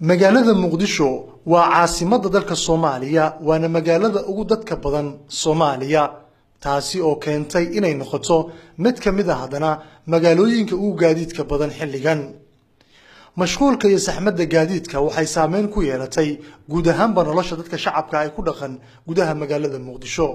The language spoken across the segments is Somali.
Magaalada Muqdisho waa caasimadda dalka Soomaaliya, waana magaalada ugu dadka badan Soomaaliya, taasi oo keentay inay noqoto mid ka mid a haddana magaalooyinka ugu gaadiidka badan xilligan. Mashquulka iyo saxmadda gaadiidka waxay saameyn ku yeelatay guud ahaanba nolosha dadka shacabka ay ku dhaqan gudaha magaalada Muqdisho.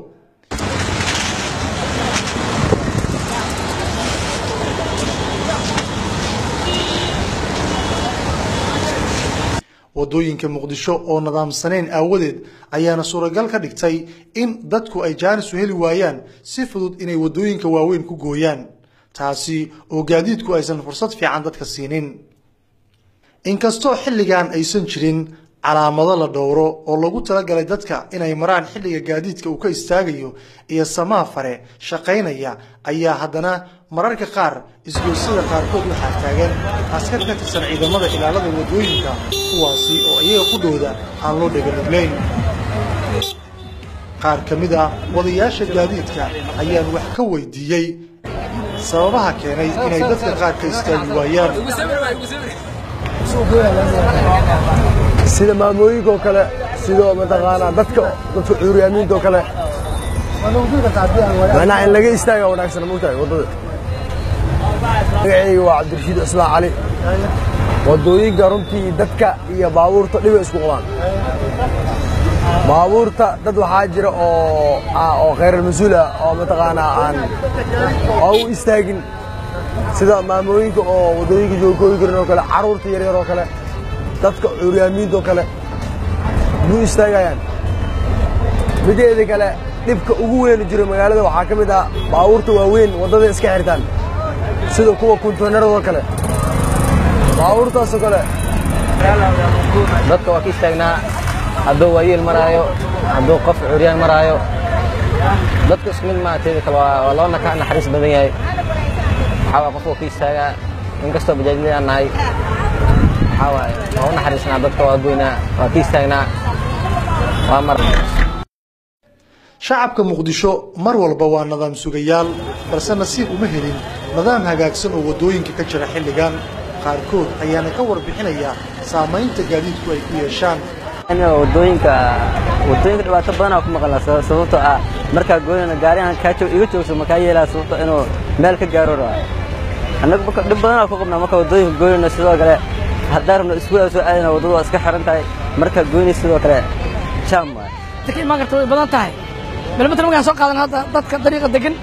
Wadooyinka Muqdisho oo nidaamsanayn aawadeed ayaana suuragal ka dhigtay in dadku ay jaanis u heli waayaan si fudud inay wadooyinka waaweyn ku gooyaan, taasi oo gaadiidku aysan fursad fiican dadka siinin. Inkastoo xilligan aysan jirin calaamado la dhowro oo lagu talagalay dadka inay maraan xilliga gaadiidka uu ka istaagayo iyo samaha fare shaqaynaya, ayaa haddana mararka qaar isgoysyada qaarkood waxaa taagan askar ka tirsan ciidamada ilaalada wadooyinka, kuwaasi oo iyaga qudhooda aan loo dheganuglayn. Qaar ka mid ah wadayaasha gaadiidka ayaan wax ka weydiiyey sababaha keenay inay dadka qaar ka istaagi waayaan. Sida maamooyinka oo kale, sidoo mataqaanaa dadka cuuryaamiinta oo kale, macnaha in laga istaaga wanaagsan mogtahay waddada. Magacayga waa Cabdirashiid Cusmaan Cali. Waddooyinka runtii dadka iyo baabuurta dhibay isku qabaan. Baabuurta dad waxaa jira oo khayral mas-uul ah oo mataqaanaa aan oo u istaagin, sida maamooyinka oo waddooyinka joogkooyi karin oo kale, carruurta yaryar oo kale, dadka cuuryaamiinta oo kale muu istaagayaan. Mideeda kale, dhibka ugu weyn jiro magaalada waxaa ka mid ah baabuurta waaweyn waddada iska xirtaan, sida kuwa konteynaradoo kale, baabuurtaasoo kale. Dadka waa ka istaagnaa hadduu waayeel maraayo, hadduu qof curyaan maraayo, dadka isku mid maa. Teeda kale waa loo naka naxariis badan yahay. Waxaa waay qof waa ka istaagaa, inkastoo bajaajley aan nahay. Waxaa waaye waa u naxariisnaa dadka, waa goynaa, waa ka istaagnaa, waa mar. Shacabka Muqdisho mar walba waa nidaam sugayaal, balse nasiib uma helin nidaam hagaagsan oo waddooyinka ka jira xilligan. Qaarkood ayaana ka warbixinaya saamaynta gaadiidku ay ku yeeshaan Wadooyinka. Dhibaato badanaa ku maqalnaa, sababtoo ah markaa goynana gaarihan kaa joog iga joogso makaa yeelaa, sababtoo inuu meel ka gaaro rabaa. Annagu marka dhib badanaa ku qabnaa marka waddooyinka goynayno. Sidoo kale haddaan rabno iskuul aan soo aadayna, waddadu waa iska xiran tahay markaa goynay. Sidoo kale jaam waay ka imaan karta, way badan tahay. Bal matalan markaan soo qaadan hadda dadka dariiqa degan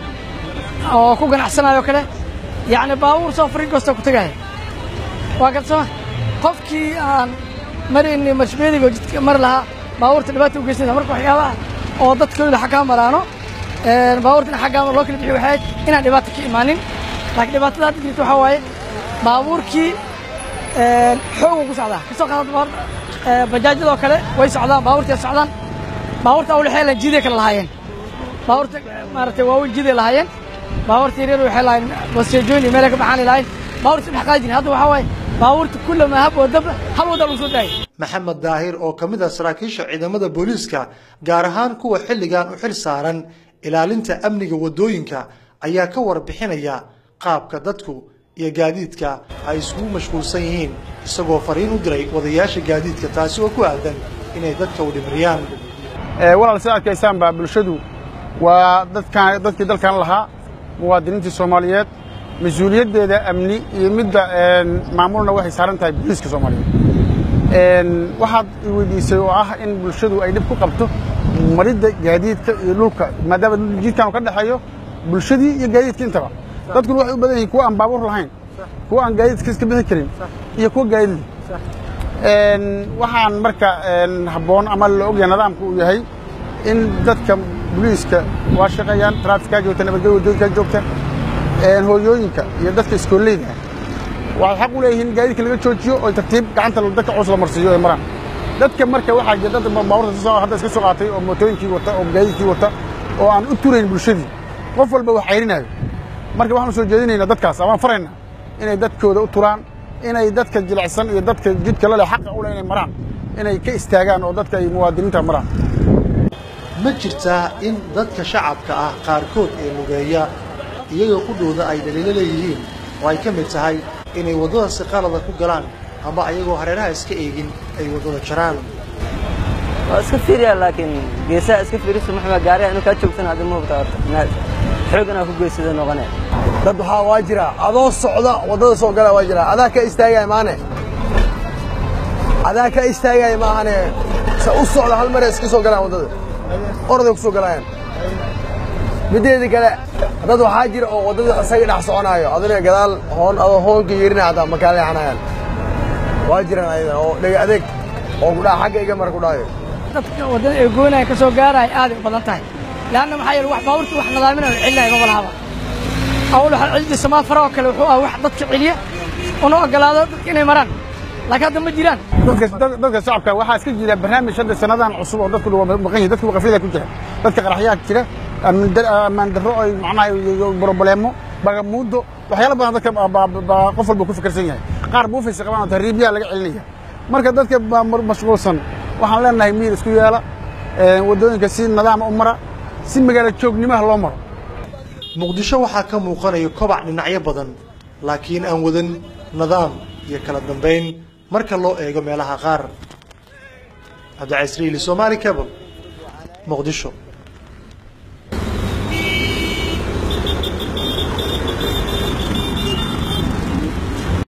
oo ku ganacsanayo kale, yacni baabuur soo farin kasta ku tegaya waa garta. Qofkii aan marayni mashbeediga oo jidka mari lahaa baabuurta dhibaata u geysanaysa. Marka waxyaabaha oo dadkooda xaggaa maraano, baabuurta in xaggaa loo kala bixiyo waxay ahayd inaan dhibaata ka imaanin. Laakiin dhibaatada hadda jirta waxaa waaye baabuurkii xoogu ku socdaa. Kasoo qaada baabuur bajaajyadoo kale way socdaan, baabuurtii socdaan, baabuurta awal waxay lahayn jiiday kale lahaayeen, baabuurta maaragtay waaweyn jiiday lahaayeen, baabuurta yaryar waxay lahaayeen baseejooyin iyo meelay ka baxaan lahaayeen, baabuurta dhex qaadi jirin. Hadda waxaa waaye baabuurta kullama hab wadaba hal wada lagu soo daayay. Maxamed Daahir oo ka mid ah saraakiisha ciidamada booliiska, gaar ahaan kuwa xilligan u xil saaran ilaalinta amniga waddooyinka, ayaa ka warbixinaya qaabka dadku iyo gaadiidka ay iskugu mashquulsan yihiin, isagoo fariin u diray wadayaasha gaadiidka taasi oo ku aadan inay dadka u dhimiriyaan. Walaal, sida arkaysaan baa bulshadu waa dadkan, dadkii dalkan lahaa, muwaadiniintii Soomaaliyeed. Mas-uuliyaddeeda amni iyo midda maamulna waxay saaran tahay booliiska Soomaaliyeed. Waxaad i weydiisay oo ah in bulshadu ay dhib ku qabto maridda gaadiidka iyo dhulka, maadaama jidkan ka dhexeeyo bulshadii iyo gaadiidka intaba. Dadkuna waxay u badan yihiin kuwa aan baabuur lahayn, kuwa aan gaadiidka iska bixi karin iyo kuwa gaadiid. Waxaan marka habboon ama la ogyahay nidaamka uu yahay in dadka booliiska waa shaqeeyaan, traafikaa joogta, nabadgelya waddooyinkaa joogta. Hooyooyinka iyo dadka iskooleyda waxay xaq u leeyihiin gaadiidka laga joojiyo oo tartiib gacanta dadka culus la marsiiyo ay maraan dadka. Marka waxaa jira dad baabuurta hadda iska soo qaatay oo mootooyinkii wata oo gaadiidkii wata oo aan u turayn bulshadii, qof walba wax cayrinayo. Marka waxaan u soo jeedinaynaa dadkaas amaan faraynaa inay dadkooda u turaan, inay dadka jilicsan iyo dadka jidka la leh xaqa u leh inay maraan inay ka istaagaan oo dadka ay muwaadiniinta maraan. Ma jirtaa in dadka shacabka ah qaarkood ee lugeeya iyagoo qudhooda ay dhaliilo leeyihiin oo ay ka mid tahay inay waddada si qalada ku galaan ama ayagoo hareeraha iska eegin ay waddada jaraan. Waa iska fiiriyaa, laakiin geesaha iska fiiriso maxaa gaariga inuu kaa joogsan hadda ma hubta horta inaad xoog inaad ku geysado noqonaya. Dad waxaa waa jira adoo socda waddada soo gala, waa jira adaa ka istaagaya maane, adaa ka istaagaya maahane, se u socda hal mare iska soo galaan waddada, orday ku soo galayaan. Mideeda kale, dad waxaa jira oo waddada isaga dhex soconaayo, adina gadaal hoon adoo hoonka yeerinaya hataa ma kaa leexanayaan. Waa jiraan ayadan oo dhega adeeg oo ku dhaha xagga iga mara ku dhahayo. Dadka waddada ay goynaya ka soo gaaraya aaday u badan tahay, leanna maxaa yeele wax baabuurta wax nadaaminayo celinaya maba lahaba. Awal waxaa celin jirta samaafara oo kale, wuxuu ahaa wax dadka celiya una ogolaado dadka inay maraan, laakiin hadda ma jiraan. Dadka shacabka waxaa iska jira barnaamij hadda sanadahan cusub oo dadku waa maqan yihiin, dadku qaflada ku jira, dadka qaraxyaha jira, ammaan darro ay macnaha iyo probleemo bagamuudo waxyaalo badan dadka baa qof walba ku fikirsan yahay. Qaar buufaysa qabaan oo tahriibyaha laga celinaya. Marka dadka baa mashquulsan. Waxaan leenahay miyir isku yeela, waddooyinka si nidaam u mara, si magaalo joognimaha loo maro. Muqdisho waxaa ka muuqanaya kobac dhinacyo badan, laakiin aan wadan nidaam iyo kala dambayn marka loo eego meelaha qaar. Cabdicasiis Riili, Somali Cable, Muqdisho.